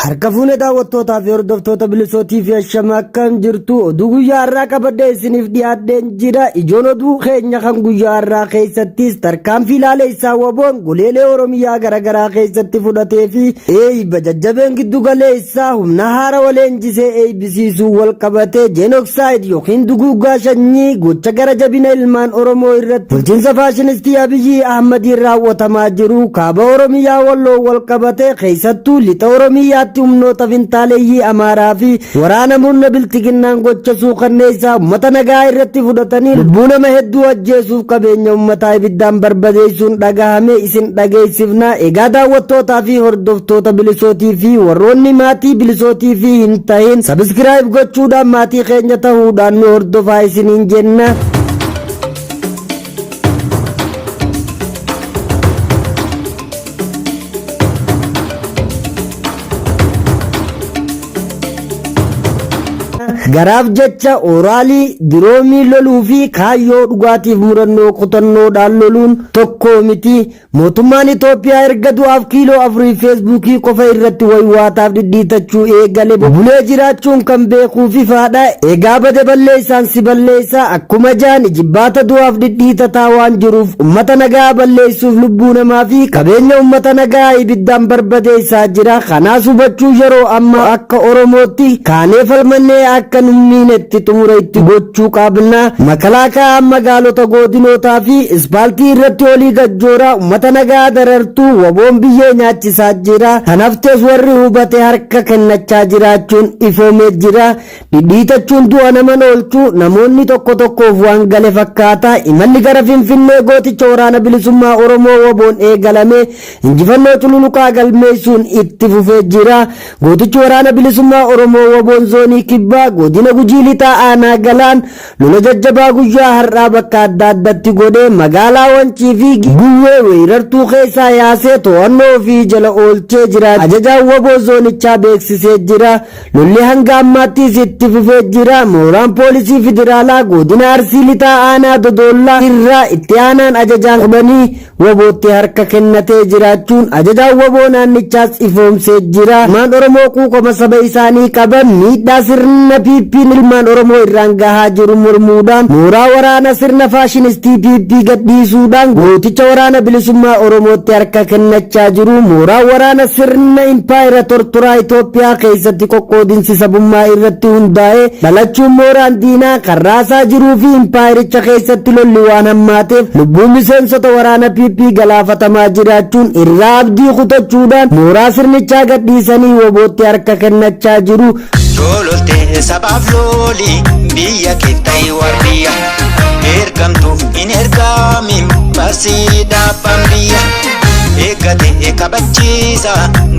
Harka fuune daawwattootaa fi hordoftoota bilisootii fi ashama akkam jirtu oduu guyyaa har'aa qabadhee isiniif dhiyaadheen jira. Ijoon oduu keenya kan guyyaa har'aa keessattis tarkaanfii laaleessaa waboon goleelee Oromiyaa garaagaraa keessatti fudhatee fi eeyba jajjabeen giddu galeessaa humna haarawa leenjisee eeybisiisuu wal qabatee jeenoksaayid yookiin duguuggaa sanyii gocha gara jabina ilmaan Oromoo irratti bulchiinsa faashinistii Abiyyi Ahmadiin raawwatamaa jiru kaaba Oromiyaa Walloo wal qabate keessattuu lixa Oromiyaatti humnoota fintaaleeyyii Amaaraa fi waraana murna bilxiginnaan gocha suukanneessaa uummata nagaa irratti fudhatanii lubbuu nama hedduu ajjeesuuf qabeenya uummataa ibiddaan barbadeessuun dhagahame isin dhageessifna. Egaa daawwattootaa fi hordoftoota bilisootii fi warroonni maatii bilisootii fi hin tahin sabiskiraayib gochuudhaan maatii keenya tahuudhaan nu hordofaa isiniin jenna. Garaaf jecha oraalii diroomii loluu fi kaayyoo dhugaatiif murannoo kutannoodhaan loluun tokko miti. Mootummaan Itoophiyaa erga du'aaf kiiloo afurii feesbuukii qofa irratti waywaataaf dhidhiitachuu eegale bulee jiraachuun kan beekuuf ifaadha. Egaa bade balleessaan si balleessa akkuma jaan jibbaata du'aaf dhidhiitataa waan jiruuf ummata nagaa balleessuuf lubbuu namaa fi qabeenya ummata nagaa ibiddaan barbadeessaa jira. Kanaas hubachuu yeroo amma akka Oromootti kaanee falmannee akka nummiinetti xumura itti gochuu qabna. Makalaakaa magaalota godinootaa fi ispaaltii irratti olii gajjooraa ummata nagaa darartuu waboon biyyee nyaachisaa jira. Kanaftees warri hubate harka kennachaa jiraachuun ifoomee jira. Dhidhiitachuun du'a naman oolchuu namoonni tokko tokkoof waan gale fakkaata. Imalli gara Finfinnee gooticha waraana bilisummaa Oromoo waboon eegalame injifannoo cululuqaa galmeessuun itti fufee jira. Gootichi waraana bilisummaa Oromoo waboon zoonii kibbaa godina Gujii lixaa aanaa Galaan lola jajjabaa guyyaa har'aa bakka adda addatti godhee magaalaa Wancii fi Guwwee weerartuu keessaa yaasee to'annoo ofii jala oolchee jira. Ajajaan waboo zoonichaa beeksisee jira. Lolli hanga ammaattis itti fufee jira. Mooraan poolisii federaalaa godina Arsii lixaa aanaa Dodoollaa irraa itti aanaan ajajaan kudhanii wabootti harka kennatee jiraachuun ajajaan waboo naannichaas ifoomsee jira. Ilmaan Oromoo quuqama saba isaanii qaban miidhaa sirna PP'n ilmaan Oromoo irraan gahaa jiru mormuudhaan mooraa waraana sirna faashinistii PP gadhiisuudhaan gooticha waraana bilisummaa Oromootti harka kennachaa jiru. Mooraa waraana sirna impaayera tortoraa Itoophiyaa keessatti qoqqoodinsi sabummaa irratti hundaa'e dhalachuun mooraan diinaa kan raasaa jiruu fi impaayericha keessatti lolli waan hammaateef lubbuu miseensota waraana PP galaafatamaa jiraachuun irraa abdii kutachuudhaan mooraa sirnichaa gadhiisanii wabootti harka kennachaa jiru. Loltee sabaaf loli biyya keef ta'e warriya ergamtuuf hin ergamin barsii dhaabbaan biyya eeggate kabachiisa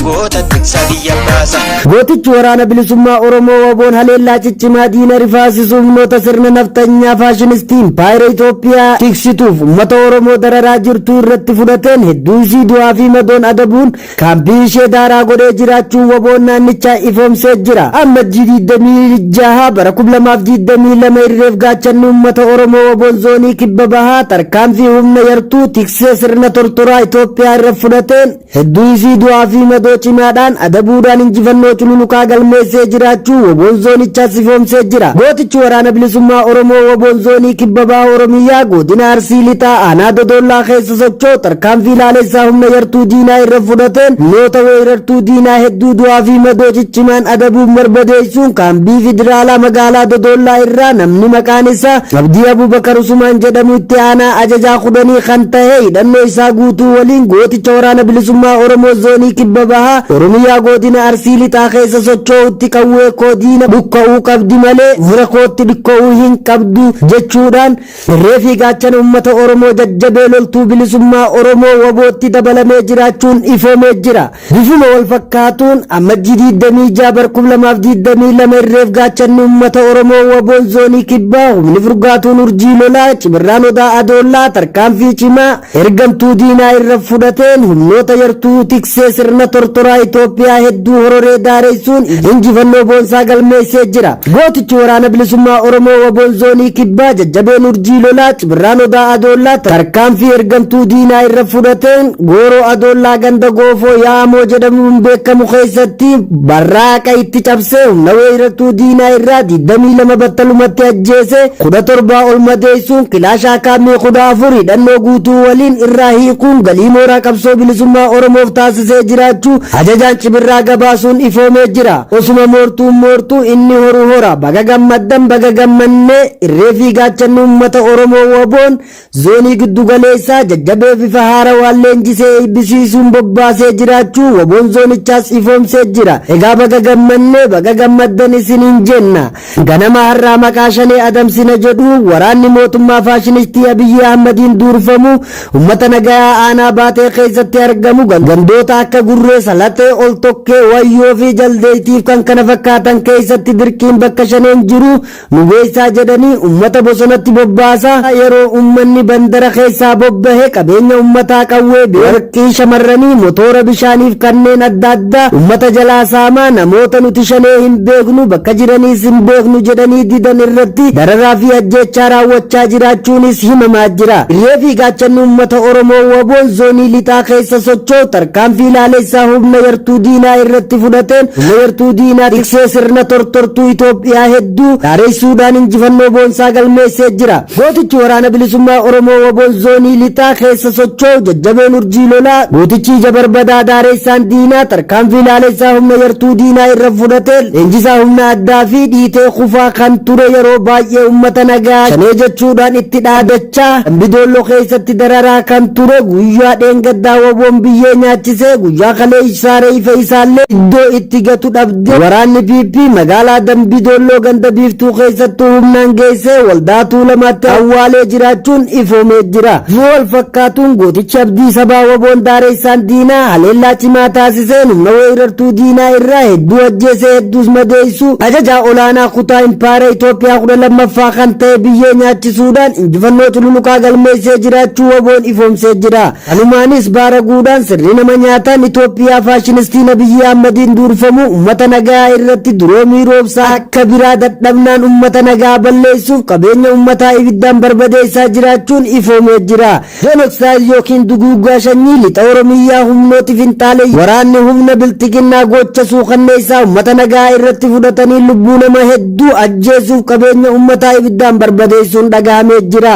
goota tiksa biyya baasa. Gootichi waraana bilisummaa Oromoo waboon haleellaa ciccimaa diina rifaasisu humnoota sirna naftanyaa faashinistii impaayera Itoophiyaa tiksituuf uummata Oromoo dararaa jirtu irratti fudhateen hedduu isii du'aa fi madoon adabuun kaampii ishee daaraa godhee jiraachuun waboon naannichaa ifoomsee jira. Ammajjii 26 bara 2022 irreef gaachanni uummata Oromoo waboon zoonii kibba bahaa tarkaanfii humna yartuu tiksee sirna tortoraa Itoophiyaa irra fudhateen hedduu isii du'aa fi madoo cimaadhaan adabuudhaan injifannoo cululuqaa galmeessee jiraachuu waboon zoonichaas ifoomsee jira. Gootichi waraana bilisummaa Oromoo waboon zoonii kibba bahaa Oromiyaa godina Arsii lixaa aanaa Dodoollaa keessa socho'u tarkaanfii laalessaa humna yartuu diinaa irra fudhateen humnoota weerartuu diinaa hedduu du'aa fi madoo ciccimaan adabuun barbadeessuun kaambii federaalaa magaalaa Dodoollaa irraa namni maqaan isaa Abdii Abubakar Usumaan jedhamu itti aanaa ajajaa kudhanii kan ta'e hidhannoo isaa guutuu waliin gooticha waraana bilisummaa Oromoo zoonii kibba bahaa Oromiyaa godina Arsii lixaa keessa socho'utti qawwee koo diina dhukka'uu qabdi malee fira kootti dhikka'uu hin qabdu jechuudhaan irree fi gaachana uummata Oromoo jajjabee loltuu bilisummaa Oromoo wabootti dabalamee jiraachuun ifoomee jira. Bifuma wal fakkaatuun ammajjii 26 bara 2022 irreef gaachanni uummata Oromoo waboon zoonii kibbaa humni furgaatuun urjii lolaa cibirraan odaa adoollaa tarkaanfii cimaa ergamtuu diinaa irra fudhateen humnoota yartuu tiksee sirna tortoraa Itoophiyaa hedduu ororee daaressuun injifannoo boonsaa galmeessee jira. Gootichi waraana bilisummaa Oromoo Waboon Zoonii Kibbaa jajjabeen urjii lolaa Cibirraan Odaa Adoollaa tarkaanfii ergamtuu diinaa irra fudhateen Gooroo Adoollaa ganda Goofoo Yaamoo jedhamuun beekamu keessatti barraaqa itti cabsee humna weerartuu diinaa irraa 22 battalumatti ajjeese, 17 ol madeessuun, kilaashaa kaamii 14 hidhannoo guutuu waliin irraa hiikuun galii mooraa qabsoo bilisummaa Oromoof taasisee jiraachuu ajajaan Cibirraa gabaasuun ifoomee jira. Osuma moortuun moortuu inni horu hora. Baga gammaddan, baga gammannee. Irree fi gaachanni uummata Oromoo Waboon Zoonii giddu galeessaa jajjabee bifa haarawaan leenjisee eebbisiisuun bobbaasee jiraachuu Waboon zoonichaas ifoomsee jira. Egaa baga gammannee, baga gammaddan isiniin jenna. Ganama har'aa maqaa Shanee adamsina jedhu waraanni mootummaa faashinistii Abiyyi Ahmadiin duurfamu uummata nagayaa aanaa Baatee keessatti argamu gandoota akka Gurree, Salaxee, Oltokkee, Wayyoo fi Jaldeetiif kan kana fakkaatan keessatti dirqiin bakka Shaneen jiru nu geessaa jedhanii uummata bosonatti bobbaasaa, yeroo uummanni bandara keessaa bobbahe qabeenya uummataa, qawwee, warqii shamarranii, motoora bishaaniif kanneen adda addaa uummata jalaa saamaa, namoota nuti Shanee hin beeknu, bakka jiraniis hin beeknu jedhanii didan irratti dararaa fi ajjeechaa raawwachaa jiraachuunis himamaa jira. Hirree fi gaachanni uummata Oromoo Waboon Zoonii Lixaa keessa socho'u tarkaanfii ilaalessaa humna yartuu diinaa irratti fudhateen humna yartuu diinaa tiksee sirna tortortuu Itoophiyaa hedduu daaressuudhaan injifannoo boonsaa galmeessee jira. Gootichi waraana bilisummaa Oromoo Waboon Zoonii Lixaa keessa socho'u jajjabeen urjii lolaa gootichi ija barbadaa daaressaan diinaa tarkaanfii ilaalessaa humna yartuu diinaa irra fudhateen leenjisaa humna addaa fi dhiitee kufaa kan ture, yeroo baay'ee uummata nagaa Shanee jechuudhaan itti dhaadachaa Dambidoolloo keessatti dararaa kan ture, guyyaa dheengaddaa Waboon biyyee nyaachisee, guyyaa kaleessaa reeffa isaallee iddoo itti gatu dhabde waraanni PP magaalaa Dambidoolloo ganda Biiftuu keessattuu humnaan geessee Waldaa Tuulamaatti awwaalee jiraachuun ifoomee jira. Wal fakkaatuun gootichi abdii sabaa Waboon daaressaan diinaa haleellaa cimaa taasiseen humna weerartuu diinaa irraa hedduu ajjeesee hedduus madeessu, ajajaa olaanaa kutaa impaayera Itoophiyaa 12ffaa kan ta'e biyyee nyaachisuudhaan injifannoo cululuqaa galmeessee jiraachuu Waboon ifoomsee jira. Kanumaanis baaraguudhaan sirni nama nyaataan Itoophiyaa faashinistiin Abiyyi Ahmadiin durfamu uummata nagaa irratti diroomii roobsaa akka biraa dadhabnaan uummata nagaa balleessuuf qabeenya uummataa ibiddaan barbadeessaa jiraachuun ifoomee jira. Genocide yookiin duguuggaa sanyii lixa Oromiyaa humnooti finxaalee waraanni humna bilxiginnaa gocha suukanneessaa uummata nagaa irratti fudhatanii lubbuu nama hedduu ajjeesuuf qabeenya uummataa ibiddaan barbadeessuun dhagahamee jira.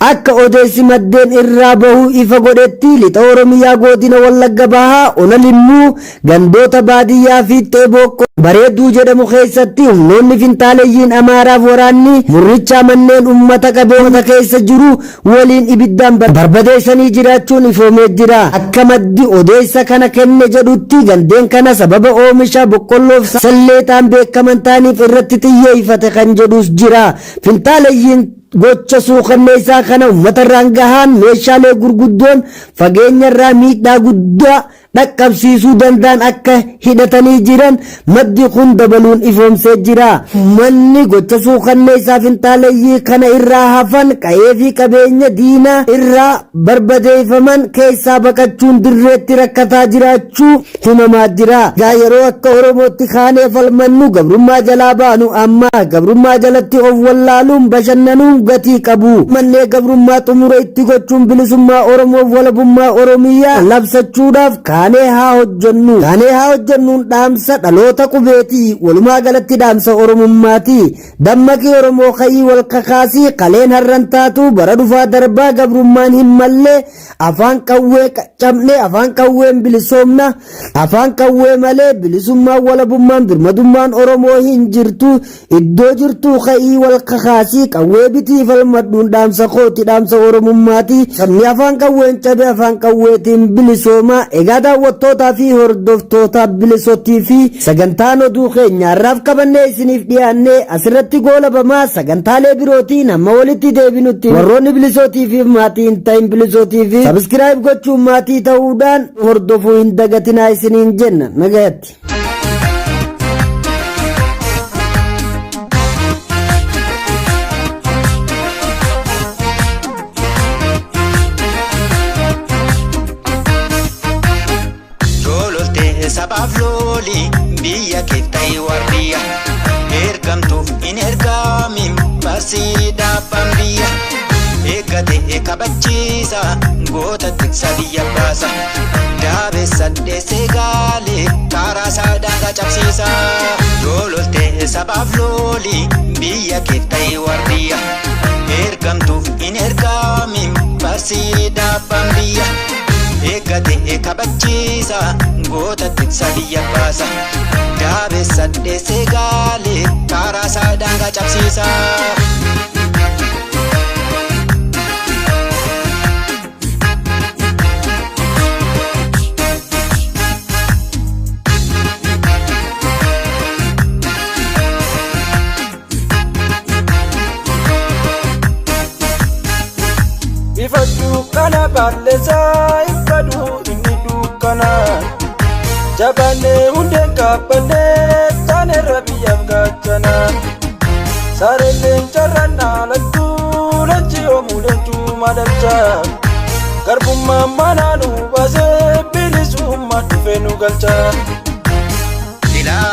Akka odeessi maddeen irraa bahuu ifa godhetti, lixa Oromiyaa godina Wallagga Bahaa ona Limmuu gandoota baadiyyaa Fiixee Booqqoo Bareedduu jedhamu keessatti humnoonni finxaaleyyiin Amaaraaf waraanni murrichaa manneen uummata qabeenya keessa jiru waliin ibiddaan barbadeessanii jiraachuun ifoomee jira. Akka maddi odeessa kana kenne jedhutti, gandeen kana sababa oomisha boqqolloof salleexaan beekaman ta'aniif irratti xiyyeeffate kan jedhus jira. Finxaaleyyiin gocha suukanneessaa kana uummatarraan gahaan meeshaalee gurguddoon fageenyarraa miidhaa guddaa dhaqqabsiisuu danda'an akka hidhatanii jiran maddi kun dabaluun ifoomsee jira. Manni gocha suukanneessaa finxaaleyyii kana irraa hafan qa'ee fi qabeenya diinaa irraa barbadeeffaman keessaa baqachuun dirreetti rakkataa jiraachuu himamaa jira. Egaa yeroo akka Oromootti kaanee falmannu, gabrummaa jalaa baanu amma. Gabrummaa jalatti of wallaaluun bashannanuun gatii qabu. Mannee gabrummaa xumura itti gochuun bilisummaa Oromoof walabummaa Oromiyaa labsachuudhaaf kaanee haa hojjennu. Kaanee haa hojjennuun dhaamsa dhaloota qubeetii. Walumaa galatti dhaamsa Oromummaati. Dammaqii Oromoo, ka'ii wal kakaasii. Kaleen har'an taatu bara dhufaa darbaa gabrummaan hin mallee. Afaan qawwee cabnee afaan qawween bilisoomna. Afaan qawwee malee bilisummaan, walabummaan, birmadummaan Oromoo hin jirtu. Iddoo jirtu ka'ii wal kakaasii, qawwee bitii falmadhuun dhaamsa kooti, dhaamsa Oromummaati. Sabni afaan qawween cabe afaan qawweetiin bilisooma. Egaa daawwattootaa fi hordoftoota Bilisootii fi sagantaan oduu keenya har'aaf qabannee isiniif dhiyaannee asirratti goolabamaa. Sagantaalee birootiin hamma walitti deebinutti, warroonni Bilisootii fi maatii hin ta'in Bilisootii fi subscribe gochuun maatii ta'uudhaan hordofuu hin dagatinaa isiniin jenna. Nagayatti. Lololte sabaaf loli. Biyya keef ta'i waardiyya. Ergamtuuf hin ergamin barsiidhaa abbaan biyya. Eeggate kabachiisa goota tiksa biyya baasa. Daabessa dheessee gaalee karaa isaa daangaa cabsiisa. Yoo lolte sabaaf looli biyya keef ta'i waardiyya. Ergamtuuf hin ergamin barsiidhaa abbaan biyya. Eeggate kabachiisa goota tiksa biyya baasa. Daabessa dheessee gaalee karaa isaa daangaa cabsiisa. Ifa dukkana balleessaa ifadhu inni dukkana. Jabaannee hundeen kaabbannee taanerra biyyaaf gaachana. Sareen leencarraan dhaalattu leenci yoomuu leencuu madalcha. Garbummaan manaa nu baasee bilisummaa dhufee nu galcha. Ilaa.